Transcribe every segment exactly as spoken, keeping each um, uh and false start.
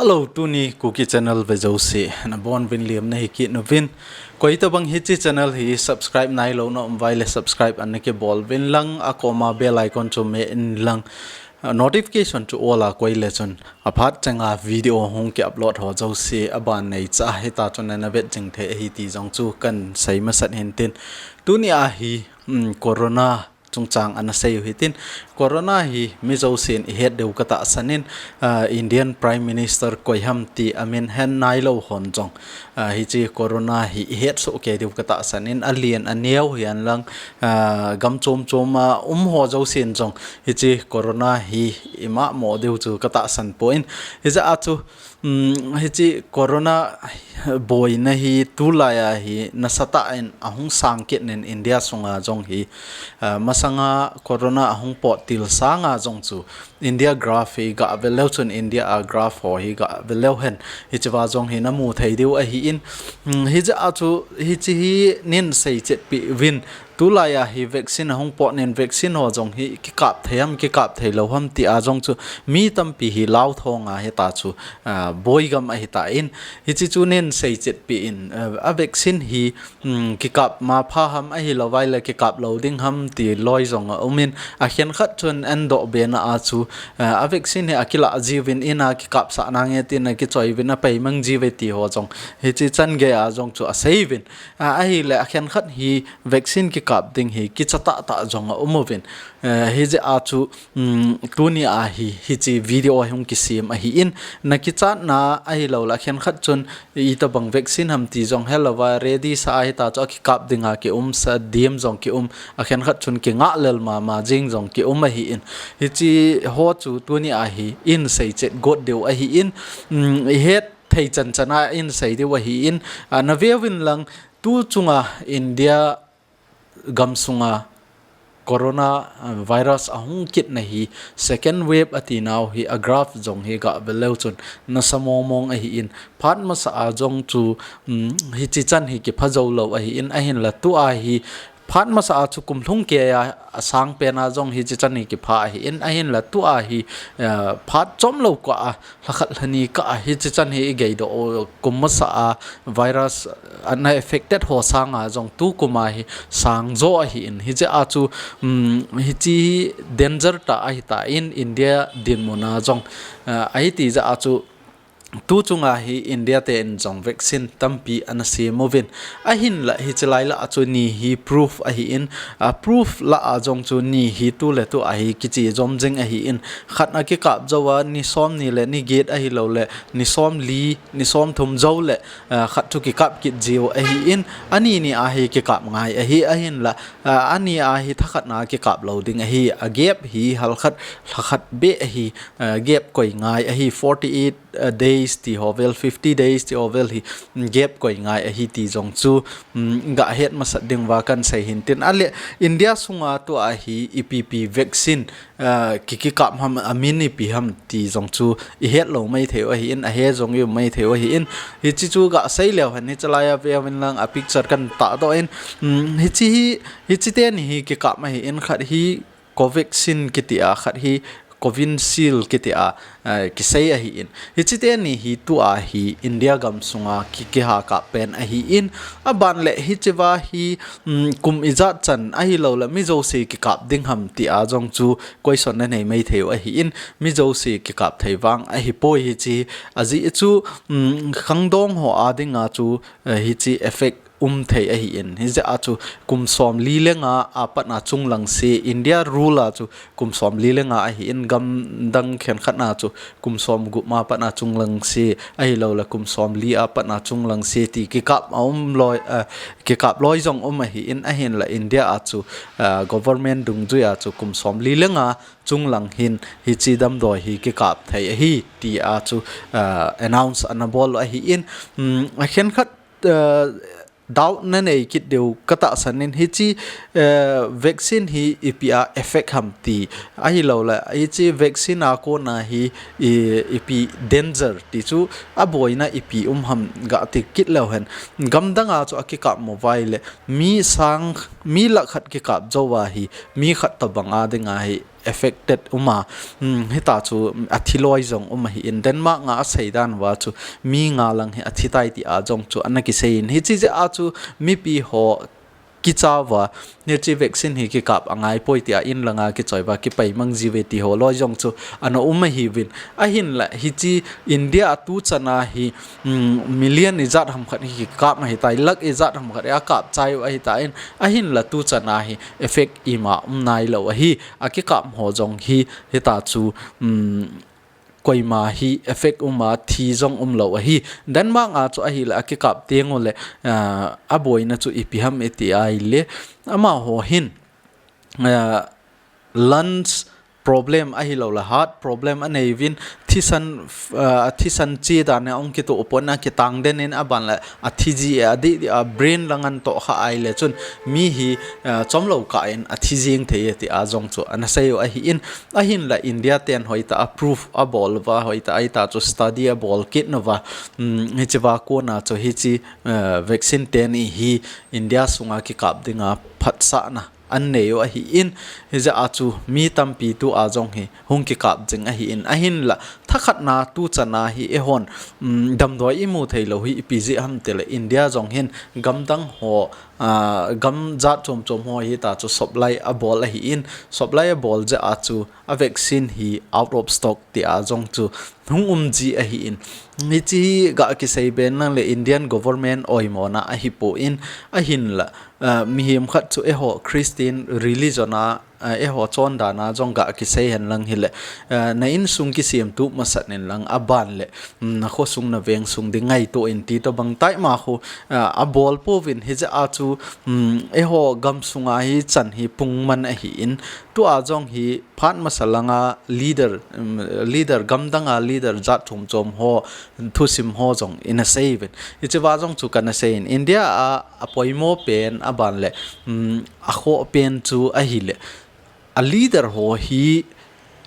Hello, tuni Kuki channel ve jouse nabonuvin liamna hi kit uvin. Koitabang hiche channel hi subscribe nailou na um uva ahile subscribe ana kibol uvin lang, akoma bell icon chu me in lang, notification chu all a koi le chun aphat chenga video hung ki upload ho jouse aban neicha hita chun ana vet jing thei ahi ti jong chu kan sei masat hintin. Tuni a hi, um, corona chungchang ana sei u hitin. Corona hi mi jousen ihet diu katahsan in, ah, Indian Prime Minister koi ham ti amin hen nailou hon jong, ah, hiche corona hi ihet soh kei diu katahsan in, alen aneo hihen lang, ah, gam chom chom a um ho jousen jong hiche corona hi imamo diu chu katahsan poi. Hijeh a chu, um, hiche corona boina hi tulai a hi nasatah in ahung sang kit in India sunga jong hi, ah, masanga corona ahung pottil sanga jong chu India graph hi gavel leu chun India a graph ho hi gavel leu hen hichea jong hi namu thei diu ahin, um, hijeh a chu hiche hi nin seichetpi uvin. Tulai a hi vaccine ahung pot in vaccine ho jong hi kikap thei ham, kikap theilou ham tia jong chu mi tampi hi lau thong a hita chu, ah, boigam ahitan, hiche chu nin seichetpi in, ah, a vaccine hi, um, kikap mapha ham ahilouva ahile kikap lou ding ham ti loi jong aumin, akhenkhat chun andoh bena a chu, ah, a vaccine hi akilah jiuvin in a kikapsah nange tin akichoi uvin apeimang jiuve ti ho jong hiche chan gei a jong chu asei uvin. Ah, ahile akhenkhat hi vaccine kikap ding hi kicha tahtah jong aum uvin. Eh, hijeh a chu, um, tuni a hi, hiche video hi hung kisem ahin, nakichatna ahilouleh akhenkhat chun itabang vaccine ham ti jong helouva ready sa ahita chu akikap dinga kium sa diem jong kium, akhenkhat chun kingah lel mama jing jong kium ahin. Hiche ho chu tuni a hi in seichet got diu ahin, um, ihet thei chan chan a in sei diu ahin, ah, naveuvin lang tu chunga India gam sunga corona, ah, virus ahung kitna hi second wave atinau hi a graph jong hi gavel leu chun nasa mong mong ahin, phat masa a jong chu, um, hiche chan hi kipha jou lou ahin, ahinla tua hi phat masa a chu kum lhung keiya asang pen a jong hiche chan hi kipha ahin, ahinla tua hi, ah, phat chomlou kah a lhakhat lhani kah a hiche chan hi igei doh u, kum masa a virus ana affected ho sanga jong tukum a hi sang jo ahin, hijeh a chu, um, hiche hi danger tah ahitan India dinmun a jong, ah, ahiti jeh a chu tu chunga hi India ten jong vaccine tampi ana sem uvin. Ahinla hiche lai lah a chu ni hi proof ahin, ah, proof lah a jong chu ni hi tuletu a hi kiche jom jing ahin. Khat akikap jou a ni som ni le ni get ahilouleh ni som li, ni som thum jou le, ah, khat chu kikap kit jiu ahin. Ani ni a hi kikap ngai ahi, ahinla, ah, ani a hi thakhat na kikap lou ding ahi. A gap hi halkhat, lhakhat beh ahi, ah, gap koi ngai ahi, forty eight, ah, days ti ho vel, fifty days ti ho vel hi, mm, gap koi ngai ahi ti jong chu, mm, gahet masat diuva kan sei hintin. Ahile India sunga tua hi ipi pi vaccine, ah, ki, kikap ham, amin ipi ham ti jong chu ihet lou maithei u ahin, ahe jong ium maithei u ahin. Hiche chu gasei leu hen hiche lai a veuvin lang a picture kan tahdoh in, mm, hiche hi, hiche teni hi kikap ahin, khat hi Covaxin kiti a, khat hi Covishield kiti a, eh, kisei ahin. Hiche teni hi tua hi India gam sunga ki, kiha kap pen ahin. Aban le hichea hi, mm, kum ijat chan ahilouleh mi jouse kikap ding ham tia jong chu question nanei maithei u ahin. Mi jouse kikap thei vang ahipoi hiche, ajeh chu, mm, khangdong ho a dinga chu, eh, hiche effect um thei ahin. Hijeh a chu kum som li le nga a pat a chunglang se, India rule a chu kum som li le nga ahin, gam dang khenkhat a chu kum som gup a pat a chunglang se, ahilouleh kum som li a pat a chunglang se ti kikap aum loi, eh, kikap loi jong um ahin, ahinla India a chu, eh, government dungjui a chu kum som li le nga chunglang hin hiche damdoi hi kikap thei ahi tia chu, eh, announce ana bol u ahin, mm, akhenkhat, eh, doubt nanei kit diu katahsan in hiche, eh, vaccine hi ipi a effect ham ti ahilouleh hiche vaccine a kona hi i, ipi danger ti chu aboina ipi um ham gati kit leu hen. Gam dang a chu akikap mo uva ahile mi sang, mi lakh khat kikap jou a hi mi khat tobang a dinga hi affected um a, um, hita chu athi loi jong um ahi in, Denmark nga asei dan uva chu mi nga lang hi athi tai ti a jong chu ana kisei in, hichi jeh a chu mipi ho kicha uva, hichi vaccine hi kikap angai poi ti a in langa kichoi uva kipai mang jiuve ti ho loi jong chu ana um ahiuvin. Ahinla hichi India a tu chana hi, um, million ijat ham khat hi kikap ahitai, lakh ijat ham khat hi akap chai u ahitan, ahinla tu chana hi effect ima um nailou ahi, akikap ho jong hi hita chu, um, koima hi effect um a thi jong umlou ahi. Denmark a chu ahile akikap teng uleh, ah, aboina chu ipi ham iti ahile, amaho hin, ah, lungs problem ahilouleh heart problem anei uvin, thisan, ah, thisan che dan a hung kitoh pon a kitang den in, aban le athi ji e, adih dih a brain lang ahin toh kha ahile chun mi hi, ah, chomlou kah in athi jeng thei e ti a jong chu ana sei u ahi in, ahinla India ten hoitah a proof abol uva, hoitah a hita chu study abol kit uva, um, hichi uva kona chu hichi, ah, vaccine teni hi India sunga kikap dinga phatsahna anei u ahi in, hijeh a chu mi tampi tu a jong hi hung kikap jing ahi in, ahinla thakhatna tu chana hi eihon, um, damdoi imu theilou hi ipi jeh ham tile India jong hin gamdang ho, ah, gam jat chom chom ho hita chu supply abol ahi in, supply abol jeh a chu a vaccine hi out of stock ti a jong chu hung um ji ahi in, hichi ga kisei ben lang le Indian government oimona ahipon, ahinla, ah, mihem khat chu eiho Christian religion a, ah, eiho chondan a jong ga kisei hen lang hile, ah, na insung kisem tup masat in lang aban le, um, na khosung na vengsung ding ngaito in ti tobang tai ma khu, ah, abol pouvin, hijeh a chu, um, eiho gamsunga hichan hi pung man ahi in, tu a jong hi phat masa langa leader, um, leader gamdang a leader jat chom chom ho, thusim ho jong ina sei uvin. Hichi uva jong chu kana sei in, India a apoimo pen aban le, um, akhoh pen chu ahile, a leader ho hi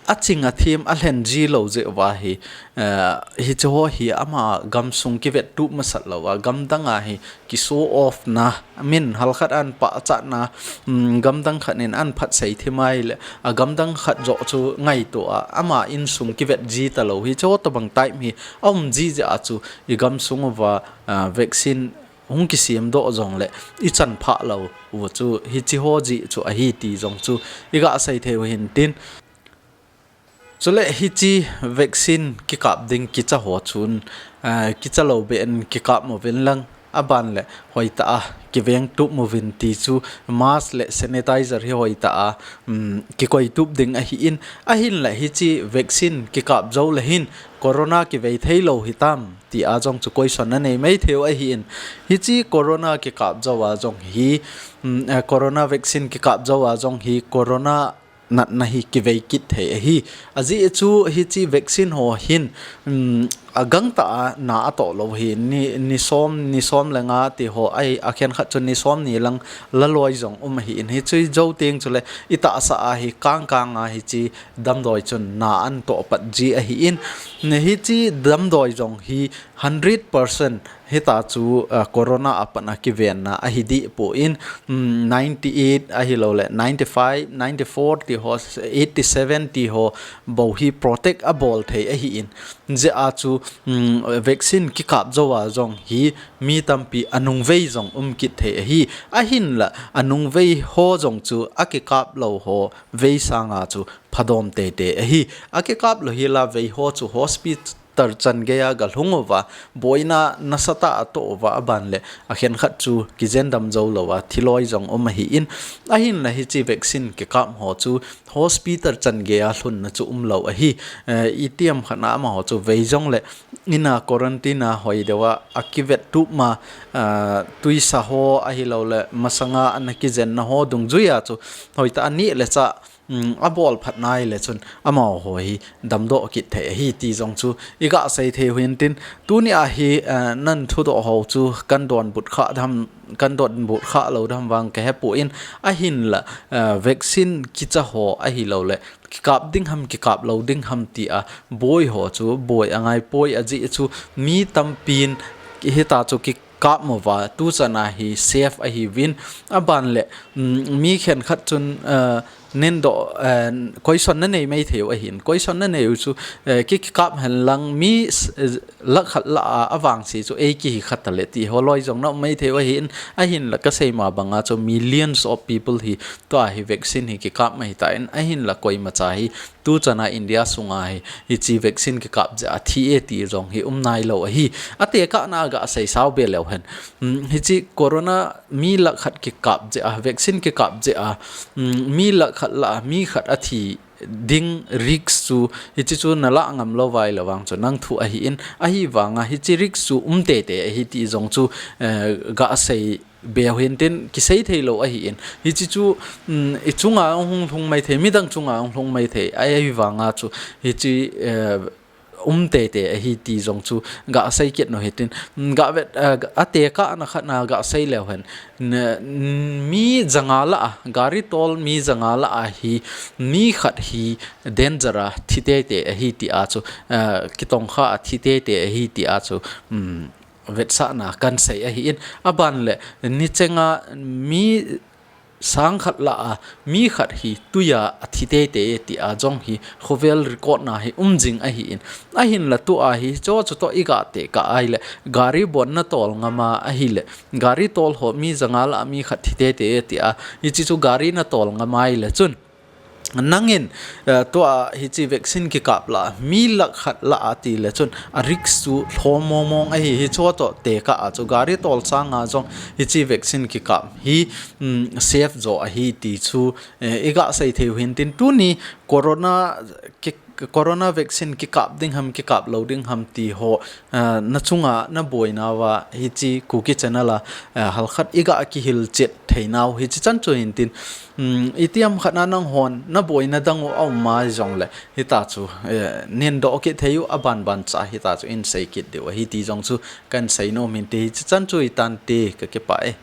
aching athem alhen ji lou jeh uva hi, eh, hichi ho hi ama gamsung kivet tup masat lou a, gamdang a hi kishow off na, min hal khat ahin pachat na, um, gamdang khat in ahin phatsei thim ahile, a gamdang khat joh chu ngaito a, ama insung kivet ji talou, hichi ho tobang type hi aum ji jeh a chu i gamsung uva, ah, vaccine hung kisem doh jong le ichan phah lou u chu hichi ho jeh chu ahi ti jong chu iga sei thei u hintin. Chule hichi vaccine kikap ding kicha ho chun, ah, kicha lou beh in kikap uvin lang, aban le hoitah a kiveng tup uvin ti chu mask le sanitizer hi hoitah a, um, kikoi tup ding ahi in, ahinla hichi vaccine kikap jou le hin corona kivei thei lou hitam ti a jong chu question anei mai thei u ahi in, hichi corona kikap jou a jong hi, um, eh, corona vaccine kikap jou a jong hi corona natna hi kivei kit thei ahi. Ajeh chu hichi vaccine ho hin, um, agangtah a na atoh lou hi, ni, ni som, ni som le nga ti ho ahi, akhen khat chu ni som ni lang la loi jong um ahi in, hichi jou teng chule itahsa a hi kang kang a hichi damdoi chun na ahin toh pat ji ahi in, hichi damdoi jong hi hundred percent hita chu, ah, corona a pat a kivenna ahi deh pon, um, ninety eight ahilou le, ninety five, ninety four ti ho, eighty seven ti ho bou hi protect abol thei ahi in. Jeh a chu, um, vaccine kikap jou a jong hi mi tampi anungvei jong um kit thei ahi. Ahinla, anungvei ho jong chu akikap lou ho vei sanga chu phadom tei tei ahi. Akikap lou hi la vei ho chu hospital chan gei a galhung uva, boina nasatah a atoh uva, aban le akhen khat chu kijen dam jou lou a, thi loi jong um ahi in, ahinla hichi vaccine kikap ho chu hospital chan gei a lhunna chu umlou ahi. Eh, itiham khat na amaho chu vei jong le ina quarantine a hoi deuh a, akivet tup ma, ah, tuisa ho ahilou le, masanga ana kijenna ho dungjui a chu hoitah a neh le chah, um, abol phat nai le chun amaho hi damdoh kit thei ahi ti jong chu iga sei thei u hintin, tuni a hi, ah, nan thudoh ho chu kan donbut kha dam, kan donbut kha lou dam vang kahe pon, ahinla, ah, vaccine kicha ho ahilou le, kikap ding ham, kikap lou ding ham ti a boi ho chu boi angai poi, ajeh chu mi tampin hita chu kikap uva, tu chan a hi safe ahiuvin, aban le, um, mi khen khat chun, ah, Nin do, eh, question na nei mai thei u ahin. Question na nei u chu, eh, ki, kikap hen lang mi s-, eh, lakh khat lah a, avangse chu ei kihi khat ta le ti ho loi jong na um mai thei u ahin. Ahinla ka sei ma banga chu millions of people hi tua hi vaccine hi kikap mai ta in. Ahinla koima cha hi tu chana India sunga hi, hichi vaccine kikap jeh a thi e ti jong hi um nai lo ahi. Atekah na ga sei sao be leu hen. Hmm, hichi corona mi lakh khat kikap jeh a, vaccine kikap jeh a, hmm, mi lakh khat lah a, mi khat athi ding risk chu, hichi chu na lah ngam lo vai lo vang chu nang thu ahi in, ahivanga hichi risk chu um tete ahi ti jong chu, eh, ga sei be u hen tin kisei thei lo ahi in. Hichi chu, um, i chunga hung lhung mai thei, midang chunga hung lhung mai thei. Ahivanga chu, hichi, eh, um tete ahi ti jong chu ga sei kit u hen tin, mm, ga vet, eh, atekah na khat na ga sei leu hen. N-, n-, mi janga lah a, gari tol mi janga lah a hi, mi khat hi danger a thi tete ahi ti a chu, eh, kitongkha a thi tete ahi ti a chu, mm, vetsahna kan sei ahi in, aban le, ni chenga mi sang khat lah a, mi khat hi tuiya athi tete ti a jong hi, khovel record na hi um jing ahi in. Ahinla tua hi, chu chu to i ga tekah ai le, gari bon na tol ngam a ahi le, gari tol ho mi janga lah a mi khat thi tete ti a, hichi chu gari na tol ngam ai le chun. Nangin, eh, tua hichi vaccine kikap lah a, mi lakh khat lah a ti le chun, a risk chu lhom mong mong ahi, hichu to tekah a chu gari tol sanga jong hichi vaccine kikap hi, mm, safe jo ahi ti chu, eh, i ga sei thei u hen tin tuni corona ki, corona vaccine kikap ding ham, kikap lo ding ham ti ho, eh, na chunga na boina uva hichi Kuki channel a, eh, halkhat i ga kihil chet thei nau hichi chan chu hen tin, um, itiham khat na nang hon na boina dang u a um ma jong le, hita chu, eh, nin do kit thei u aban ban cha hita chu in sei kit diu ahi ti jong chu kan sei nom hen te, hichi chan chu i tan te ka kipah e.